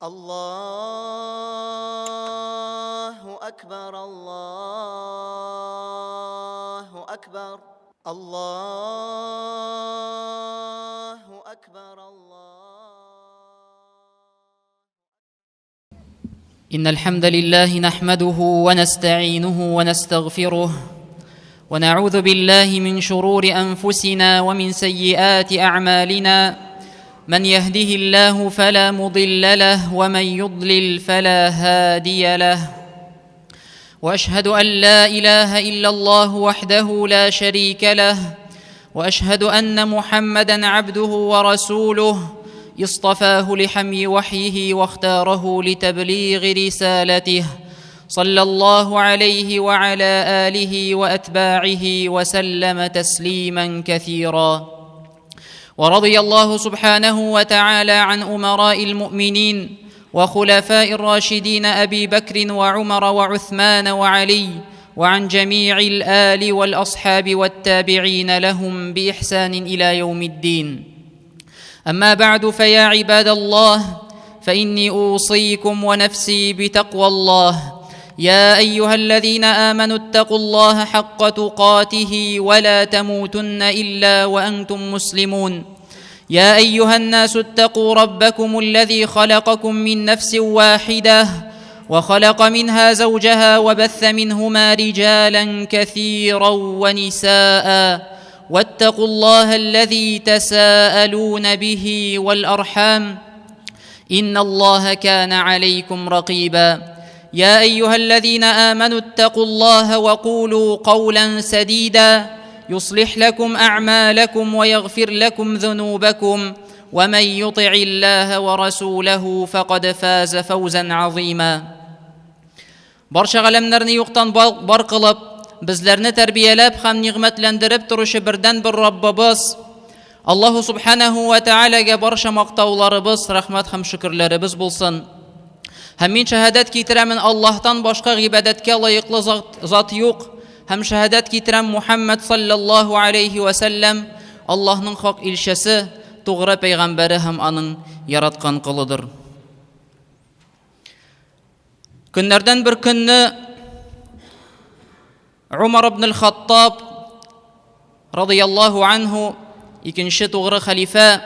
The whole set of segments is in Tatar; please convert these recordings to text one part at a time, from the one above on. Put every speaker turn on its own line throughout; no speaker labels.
الله أكبر الله أكبر الله أكبر الله.
إن الحمد لله نحمده ونستعينه ونستغفره، ونعوذ بالله من شرور أنفسنا ومن سيئات أعمالنا. من يهده الله فلا مضل له ومن يضلل فلا هادي له. وأشهد أن لا إله إلا الله وحده لا شريك له، وأشهد أن محمدا عبده ورسوله، اصطفاه لحمي وحيه واختاره لتبليغ رسالته، صلى الله عليه وعلى آله وأتباعه وسلم تسليما كثيرا. ورضي الله سبحانه وتعالى عن أمراء المؤمنين وخلفاء الراشدين أبي بكر وعمر وعثمان وعلي، وعن جميع الآل والأصحاب والتابعين لهم بإحسان إلى يوم الدين. أما بعد، فيا عباد الله، فإني أوصيكم ونفسي بتقوى الله. يا أيها الذين آمنوا اتقوا الله حق تقاته ولا تموتن إلا وأنتم مسلمون. يا أيها الناس اتقوا ربكم الذي خلقكم من نفس واحدة وخلق منها زوجها وبث منهما رجالا كثيرا ونساء، واتقوا الله الذي تساءلون به والأرحام إن الله كان عليكم رقيبا. يا أيها الذين آمنوا اتقوا الله وقولوا قولا سديدا يصلح لكم أعمالكم ويغفر لكم ذنوبكم، ومن يطع الله ورسوله فقد فاز فوزا عظيما. Барча галәмнәрне юктан бар кылып, безләрне тәрбияләп һәм нигъмәтләндереп торучы бердәнбер Раббыбыз Аллаһу субханаһу ва таалагә барча мактауларыбыз, рәхмәт һәм шөкерләребез булсын. Һәм мин шәһадәт китерәмен, Аллаһтан башка гыйбадәткә лаеклы зат юк. Һәм шәһадәт китерәм, Мухаммад саллаллаһу алейхи ва сәлләм Аллаһның хак илчесе, тугры пәйгамбәре һәм аның яраткан колыдыр. Көннәрдән бер көнне Умар ибн ал-Хаттаб радыяллаһу анһу, икенче тугры хәлифә,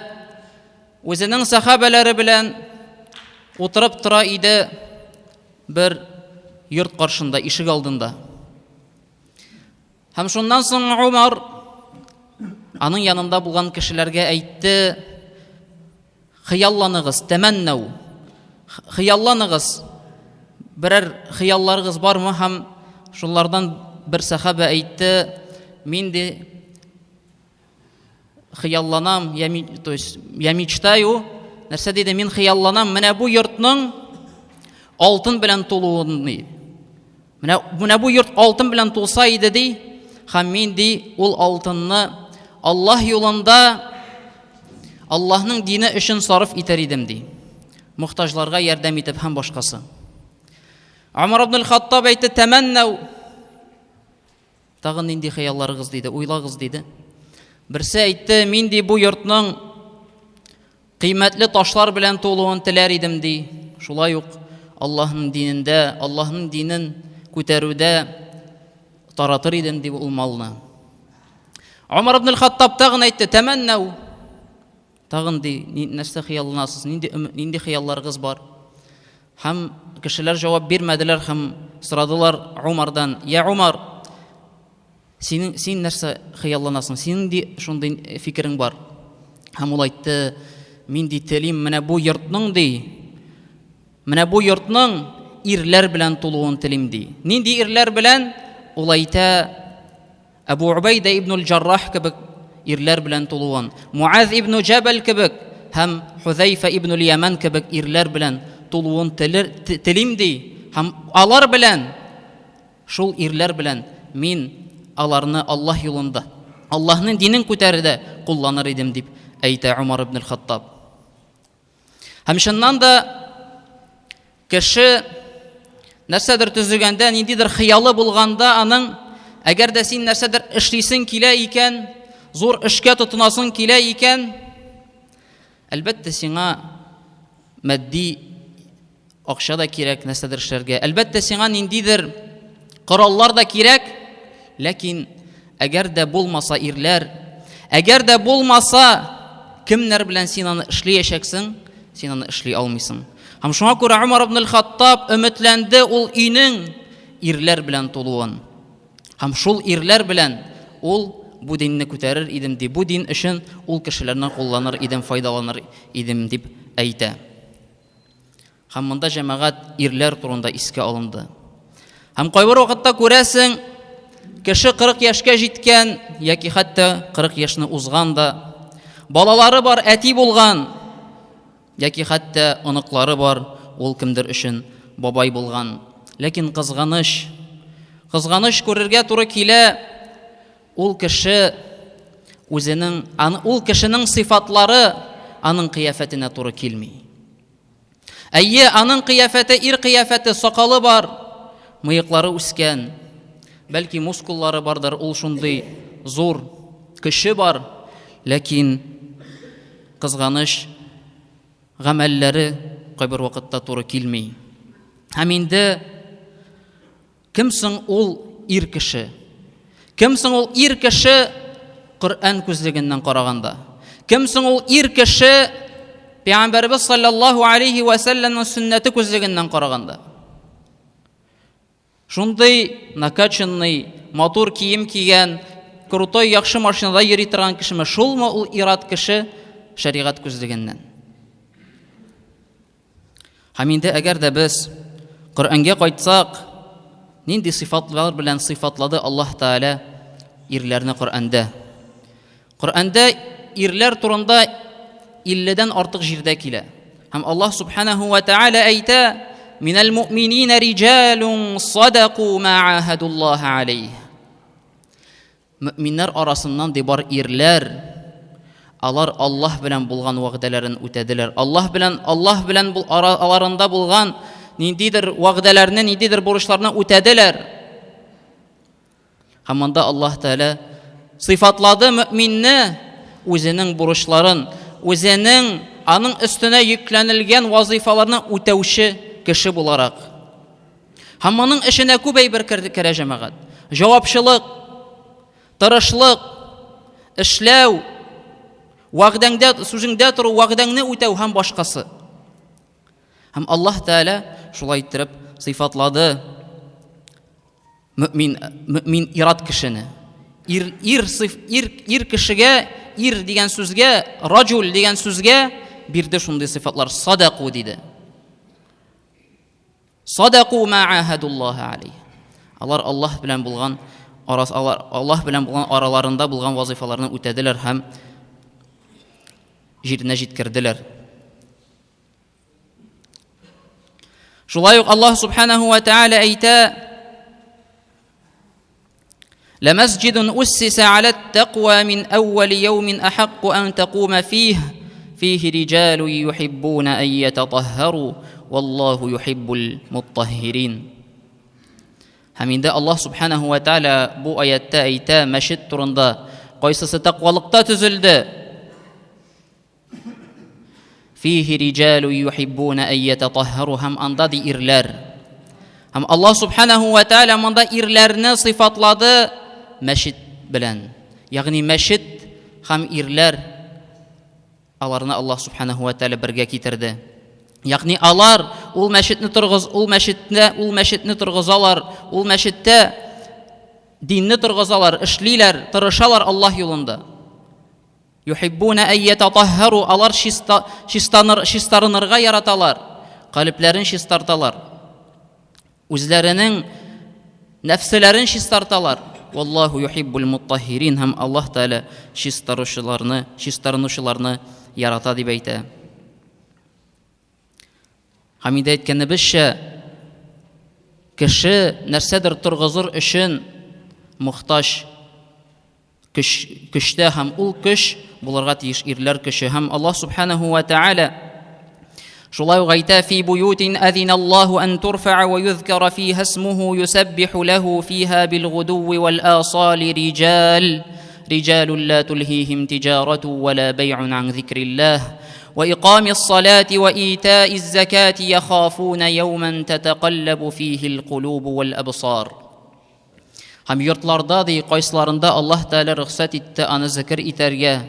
үзенең сахабәләре белән утырып тора иде бер йорт каршында, ишек алдында. Һәм шуннан соң Умар аның янында булган кешеләргә әйтте: "Хыялланыгыз, тәмәннәү. Хыялланыгыз. Берәр хыялларыгыз бармы?" Һәм шулардан бер сахаба әйтте: "Мин ди хыялланам, я, то есть я мечтаю, нәрсә диде, мин хыялланам, менә бу йортның алтын белән тулуын ди. Менә бу йорт алтын белән тулса иде ди, һәм мин ди ул алтынны Аллаһ юлында Аллаһның дине өчен сарыф итәр идем ди. Мохтаҗларга ярдәм итеп һәм башкасы. Умар ибн ал-Хаттаб әйтте: "Тәмәннәү Тагын нинди хыялларыгыз диде, уйлагыз диде. Берсе әйтте, мин ди бу йортның кыйммәтле ташлар белән тулуын теләр идем ди. Шулай ук Аллаһның динендә, Аллаһның динен күтәрүдә таратыр идем ди ул малны. Умар ибн ал-Хаттаб тагын әйтте, тәмәннәү. Тагын ди, нәрсә хыялланасыз, нинди нинди хыялларыгыз бар? Һәм кешеләр җавап бирмәделәр һәм сорадылар Умардан: "Я Умар, синең син нәрсә хыялланасың? Синең ди шундый фикерең бар?" Һәм ул әйтте: "Мин ди телим менә бу йортның ди, менә бу йортның ирләр белән тулуын телим ди. Нинди ирләр белән? Ул әйтә: Әбу Убайда ибн Җаррах кебек ирләр белән тулуын, Муаз ибн Җәбәл кебек һәм Хузәйфә ибн Яман кебек ирләр белән тулуын телер, телим ди. Һәм алар белән, шул ирләр белән мин аларны Аллаһ юлында, Аллаһның динен күтәрүдә кулланыр идем, дип әйтә Умар ибн Хаттаб. Һәм чыннан да кеше нәрсәдер төзегәндә, ниндидер хыялы булганда аның, әгәр дә син нәрсәдер эшлисең килә икән, зур эшкә тотынасың килә икән, әлбәттә сиңа матди акча да кирәк нәрсәдер эшләргә. Әлбәттә, сиңа ниндидер кораллар да кирәк, ләкин әгәр дә булмаса ирләр, әгәр дә булмаса, кемнәр белән син аны эшләячәксең, син аны эшли алмыйсың. Һәм шуңа күрә Умар ибн аль-Хаттаб өметләнде ул өйнең ирләр белән тулуын. Һәм шул ирләр белән ул бу динне күтәрер идем ди, бу дин өчен ул кешеләрне кулланыр идем, файдаланыр идем дип әйтә. Һәм монда җәмәгать ирләр турында искә алынды. Һәм кайбер вакытта күрәсең, кеше 40 яшькә җиткән яки хәтта 40 яшьне узган да, балалары бар, әти булган, яки хәтта оныклары бар, ул кемдер өчен бабай булган. Ләкин кызганыч, кызганыч күрергә туры килә, ул кеше үзенең, ул кешенең сыйфатлары аның кыяфәтенә туры килми. Әйе, аның кыяфәте ир кыяфәте, сакалы бар, мыеклары үскән. Бәлки мускуллары бардыр, ул шундый зур көче бар, ләкин кызганыч гамәлләре кайбер вакытта туры килми. Һәм инде Кем соң ул ир кеше? Кем соң ул ир кеше Коръән күзлегеннән караганда? Кем соң ул ир кеше Пәйгамбәрбез саллаллаһу алейхи ва сәлләмнең сөннәте күзлегеннән караганда? Шундый накачанный, матур кием кигән, крутой яхшы машинада йөри торган кешеме? Шулмы ул ират кеше шәригать күзлегеннән? Һәм инде әгәр дә без Коръәнгә кайтсак, нинди сыйфатлар белән сыйфатлады Аллаһ Тәгалә ирләрне Коръәндә? Коръәндә ирләр турында 50-дән артык җирдә килә. Һәм Аллаһ Субханаһу ва Тәгалә әйтә: "Минәл муъминина риҗалун садаку ма ахадуллаһ алейх." Мөэминнәр арасыннан ди бар ирләр, алар Аллаһ белән булган вәгъдәләрен үтәделәр. Аллаһ белән Аллаһ белән бул, ара, аларында булган ниндидер вәгъдәләрне, ниндидер бурычларны үтәделәр. Һәм монда Аллаһ Тәгалә сыйфатлады мөэминне үзенең бурычларын, үзенең аның өстенә йөкләнелгән вазыйфаларны үтәүче кеше буларак. Һәм моның эченә күп әйбер керә җәмәгать. Җавапчылык, тырышлык, эшләү, вәгъдәңдә, сүзеңдә тору, вәгъдәңне үтәү һәм башкасы. Һәм Аллаһ Тәгалә шулай иттереп сыйфатлады мөмин, мөмин ират кешене. Ир, ир, сыйф, ир, ир кешегә, ир дигән сүзгә, раҗул дигән сүзгә бирде шундый сыйфатлар. Садаку диде. Садаку ма ахадуллаһа алейх. Алар Аллаһ белән булган арас алар Аллаһ белән булган араларында булган вазифаларны үтәделәр һәм җиренә җиткерделәр. Шулай ук Аллаһ субханаху ва тааля әйтә: لمسجد أسس على التقوى من أول يوم أحق أن تقوم فيه فيه رجال يحبون أن يتطهروا والله يحب المطهرين. Һәм инде Аллаһ субханаһу ва тааля бу аятта әйтә мәчет турында, кайсысы тәкъвалыкта төзелде. Фихи риҗалу юхиббуна ай ятатаххару һәм анда ди ирләр. Һәм Аллаһ субханаһу ва тааля монда ирләрне сыйфатлады мәчет белән. Ягъни мәчет һәм ирләр аларны Аллаһ субханаһу ва тааля бергә китерде. Ягъни алар ул мәчетне торгыз, ул мәчетне, ул мәчетне торгызалар, ул мәчеттә динне торгызалар, эшлиләр, тырышалар Аллаһ юлында. Юхиббуна әй ятатаххару, алар чиста, чистаныр, чистарынырга яраталар, калебләрен чистарталар. Үзләренең нәфселәрен чистарталар. Валлаху юхиббул муттахирин һәм Аллаһ Тәгалә чистаручыларны, чистарынучыларны ярата дип әйтә. Һәм инде әйткәнебезчә, кеше нәрсәдер торгызыр өчен мохтаҗ көч, көчтә һәм ул көч булырга тиеш ирләр көче. Һәм Аллаһ субханаһу ва тааля шулай ук әйтә: «Фи буютин азиналлаһу ан турфаа ва юзкара фиха исмуху юсаббиху лаху фиха билгудуви вал асали риҗал رجال لا تلهيهم تجارة ولا بيع عن ذكر الله وإقام الصلاة وإيتاء الزكاة يخافون يوما تتقلب فيه القلوب والأبصار. Һәм йортларда ди, кайсыларында Аллаһ Тәгалә рөхсәт итте аны зикер итәргә.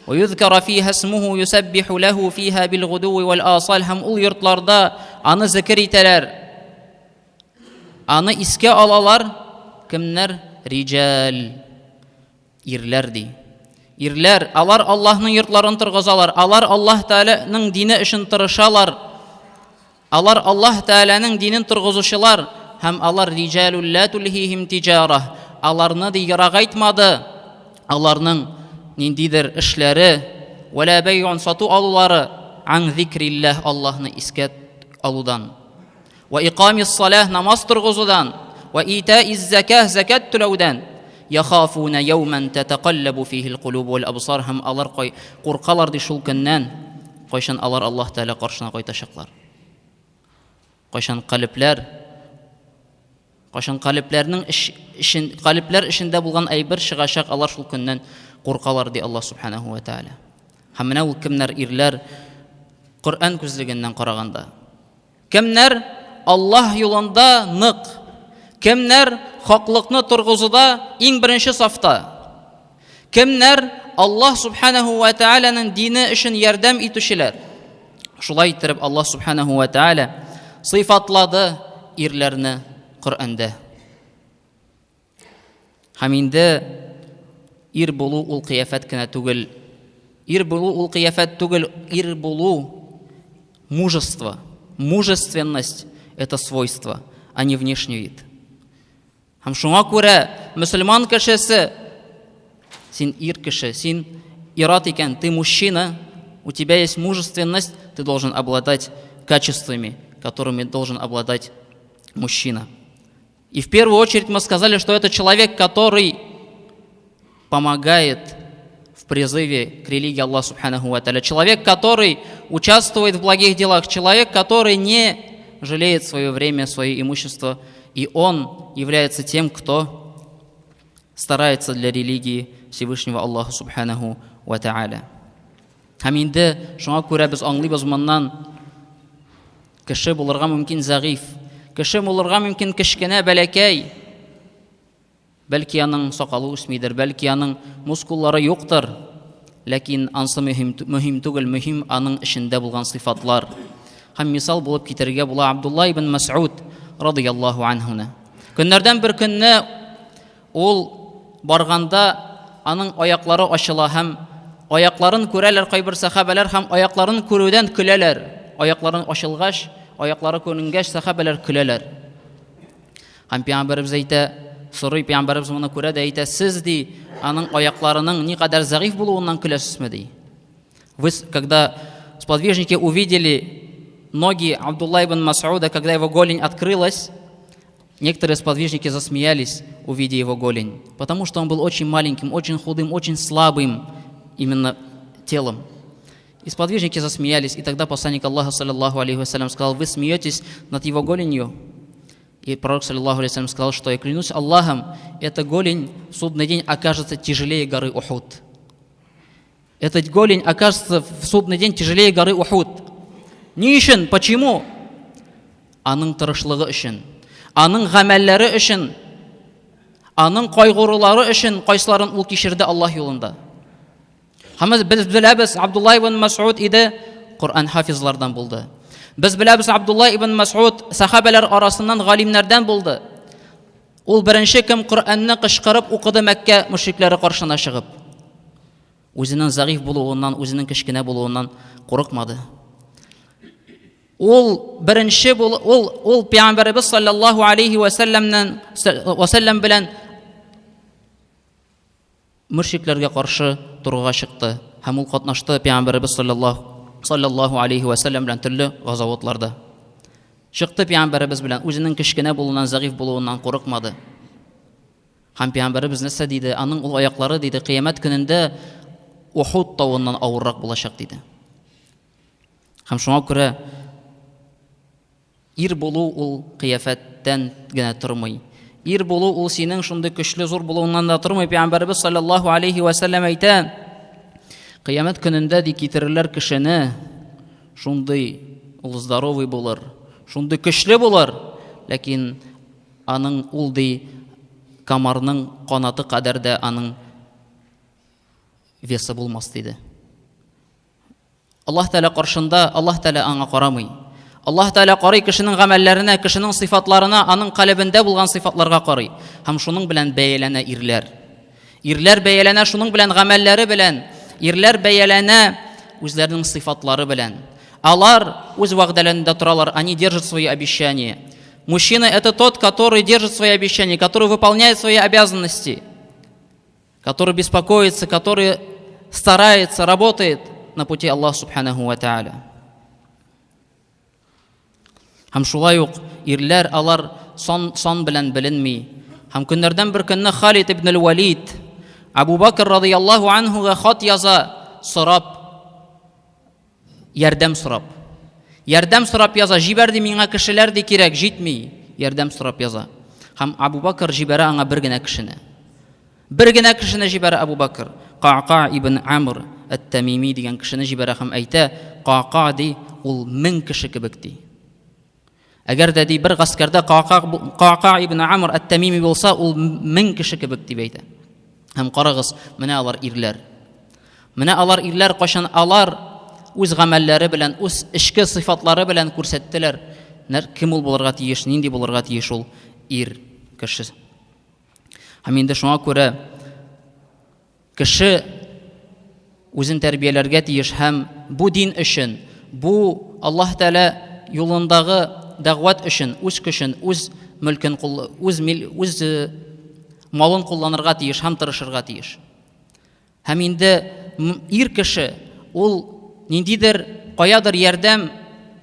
ويذكر فيها اسمه يسبح له فيها بالغدو والآصال. Һәм ул йортларда аны зикер итәләр. Аны искә алалар. Кемнәр? Риҗал. Ирләр ди. Ирләр, алар Аллаһның йортларын торгызалар. Алар Аллаһ Тәгаләнең дине өчен тырышалар. Алар Аллаһ Тәгаләнең динен торгызучылар һәм алар риҗалул ла тулһихим тиҗара. Аларны ди ерагайтмады. Аларның ниндидер эшләре, вәлә бәйгун сату алулары ан зикрилләһ Аллаһны искә алудан. Вә икамис салах намаз торгызудан, вә итаиз закah закат түләүдән. Яхафуна яуман татақаллабу фихил кулуб вәл абсар һәм алар куркалар ди шул көннән, кайчан алар Аллаһ Тәгалә каршына кайтачаклар. Кайчан калебләр кайчан калебләрнең эшен калебләр эчендә булган әйбер чыгачак, алар шул көннән куркалар ди Аллаһ субханаһу ва тааля. Һәм менә ул кемнәр ирләр Коръән күзлегеннән караганда. Кемнәр Аллаһ юлында нык, кемнәр хаклыкны торгызуда иң беренче сафта, кемнәр Аллаһ субханаһу ва тааляның дине өчен ярдәм итүчеләр. Шулай иттереп Аллаһ субханаһу ва тааля сыйфатлады ирләрне Коръәндә. Һәм инде ир булу ул кыяфәт кенә түгел. Ир булу ул кыяфәт түгел, ир булу мужество. Мужественность это свойство, а не внешний вид. Һәм шуңа күрә мөселман кешесе син ир кеше, син ират икән, ты мужчина, у тебя есть мужественность, ты должен обладать качествами, которыми должен обладать мужчина. И в первую очередь мы сказали, что это человек, который помогает в призыве к религии Аллаха Субханаху Ва Тааля. Человек, который участвует в благих делах, человек, который не жалеет свое время, свое имущество, и он является тем, кто старается для религии Всевышнего Аллаха Субханаху Ва Тааля. Һәм инде шуңа күрә без аңлыйбыз моннан кеше булырга мөмкин зәгыйф, кеше булырга мөмкин кечкенә, бәләкәй. Бәлки аның сакалы үсмидер, бәлки аның мускуллары юктыр. Ләкин ансы мөһим, мөһим түгел, мөһим аның эчендә булган сыйфатлар. Һәм мисал булып китерергә була Абдулла ибн Мас'уд радыяллаһу анһуны. Көннәрдән бер көнне Ул барганда аның аяклары ачыла һәм аякларын күрәләр кайбер сәхабәләр һәм аякларын күрүдән көләләр. Аякларын ачылгач, аяклары күренгәч, сәхабәләр көләләр. Һәм пәйгамбәребез әйтә, сорый, пәйгамбәребез моны күрә дә әйтә, сез ди, аның аякларының никадәр зәгыйфь булуыннан көләсезме ди. Вы, когда сподвижники увидели ноги Абдулла ибн Масуда, когда его голень открылась, некоторые сподвижники засмеялись, увидя его голень, потому что он был очень маленьким, очень худым, очень слабым именно телом. И сподвижники засмеялись, и тогда посланник Аллаха, саллиллаху алейхи вассалям, сказал, вы смеетесь над его голенью? И пророк, саллиллаху алейхи вассалям, сказал, что я клянусь Аллахом, эта голень в судный день окажется тяжелее горы Ухуд. Этот голень окажется в судный день тяжелее горы Ухуд. Ни өчен? Почему? Аның тырышлыгы өчен, аның гамәлләре өчен, аның кайгырулары өчен, кайсыларын ул кичерде Аллаһ юлында. Һәм без беләбез, Абдулла ибн Мас'уд иде, Коръән хафизлардан булды. Без беләбез, Абдулла ибн Мас'уд сахабәләр арасыннан галимнәрдән булды. Ул беренче кем Коръәнне кычкырып укыды Мәккә мөшрикләре каршына чыгып. Үзенең зәгыйфь булуыннан, үзенең кечкенә булуыннан курыкмады. Ул беренче бул, ул ул пәйгамбәребез саллаллаһу алейхи ва сәлләмнән ва сәлләм белән мөшрикләргә каршы торуга чыкты һәм ул катнашты пәйгамбәребез саллаллаһу алейхи ва сәлләм белән төрле газаватларда. Чыкты пәйгамбәребез белән, үзенең кечкенә булуыннан, зәгыйфь булуыннан курыкмады. Һәм пәйгамбәребез нәрсә диде? Аның ул аяклары диде, кыямәт көнендә Ухуд тавыннан авыррак булачак диде. Һәм шуңа күрә ир булу ул кыяфәттән генә тормый. Ир булу ул синең шундый көчле зур булуыңнан да тормый. Пәйгамбәребез саллаллаһу алейхи ва сәлләм әйтә, кыямәт көнендә ди китерерләр кешене, шундый ул здоровый булыр, шундый көчле булыр, ләкин аның ул ди комарның канаты кадәр дә аның весы булмас диде. Аллаһ Тәгалә каршында Аллаһ Тәгалә аңа карамый. Аллаһ Тәгалә карый кешенең гамәлләренә, кешенең сыйфатларына, аның калебендә булган сыйфатларга карый. Һәм шуның белән бәяләнә ирләр. Ирләр бәяләнә шуның белән гамәлләре белән. Ирләр бәяләнә үзләренең сыйфатлары белән. Алар үз вәгъдәләрендә торалар, они держат свои обещания. Мужчина это тот, который держит свои обещания, который выполняет свои обязанности который беспокоится, который старается, работает на пути Аллаха Субханаху ва Тааля. Һәм шулай ук ирләр алар сан, сан белән беленми. Һәм көннәрдән бер көнне Халид ибн Валид Абу Бакр радыяллаһу анһуга хат яза, сорап, ярдәм сорап. Ярдәм сорап яза, җибәр ди миңа кешеләр ди кирәк, җитми. Ярдәм сорап яза. Һәм Абу Бакр җибәрә аңа бер генә кешене. Бер генә кешене җибәрә Абу Бакр. Каъка ибн Амр әт-Тамими дигән кешене җибәрә һәм әйтә, Каъка ди, ул мең кеше кебек ди. Әгәр дә ди бер гаскәрдә Каъка Каъка ибн Амр әт-Тамими булса, ул мең кеше кебек дип әйтә. Һәм карагыз, менә алар ирләр. Менә алар ирләр, кайчан алар үз гамәлләре белән, үз эчке сыйфатлары белән күрсәттеләр, кем ул булырга тиеш, нинди булырга тиеш ул ир кеше. Һәм инде шуңа күрә кеше үзен тәрбияләргә тиеш һәм бу дин өчен, бу Аллаһ Тәгалә юлындагы дәгъват өчен үз көчен, үз мөлкен, үз, үз э, малын кулланырга тиеш һәм тырышырга тиеш. Һәм инде ир кеше ул ниндидер каядыр ярдәм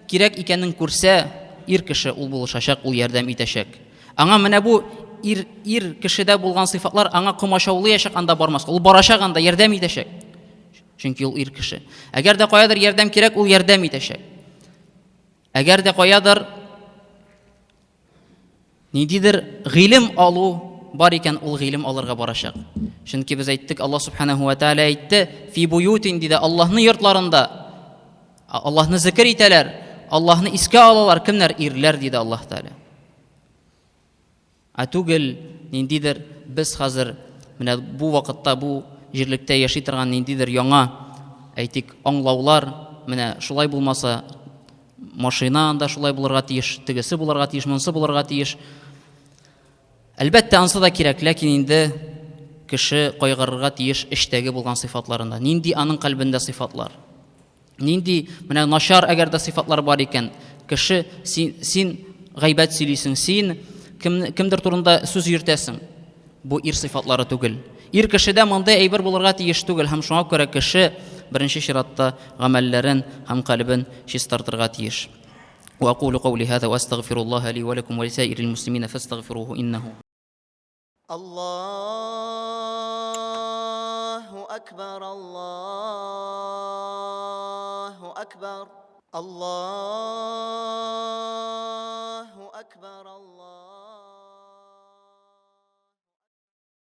кирәк икәнен күрсә, ир кеше ул булышачак, ул ярдәм итәчәк. Аңа менә бу ир, ир кешедә булган сыйфатлар аңа комачаулыячак анда бармаска. Ул барачак анда, ярдәм итәчәк. Чөнки ул ир кеше. Әгәр дә каядыр ярдәм кирәк, ул ярдәм итәчәк. Әгәр дә каядыр Ниндидер гыйлем алу бар икән, ул гыйлем алырга барачак. Чөнки без әйттек, Аллаһ субханаһу ва тааля әйтте, фи буютин диде, Аллаһның йортларында Аллаһны зикер итәләр, Аллаһны искә алалар, кемнәр? Ирләр диде Аллаһ Тааля. Ә түгел ниндидер без хәзер менә бу вакытта бу җирлектә яши торган ниндидер яңа әйтик аңлаулар, менә шулай булмаса Машина анда шулай булырга тиеш, тегесе булырга тиеш, монысы булырга тиеш. Әлбәттә, ансы да кирәк, ләкин инде кеше кайгырырга тиеш эчтәге булган сыйфатларында. Нинди аның кальбендә сыйфатлар? Нинди менә начар әгәр дә сыйфатлар бар икән, кеше син, син гайбәт сөйлисең, син кем, кемдер турында сүз йөртәсең. Бу ир сыйфатлары түгел. Ир кешедә мондый әйбер булырга тиеш түгел һәм шуңа күрә кеше беренче чиратта гамәлләрен һәм калебен чистартырга тиеш. وأقول قولي هذا وأستغفر الله لي ولكم ولسائر المسلمين فاستغفروه إنه
الله أكبر الله أكبر الله أكبر.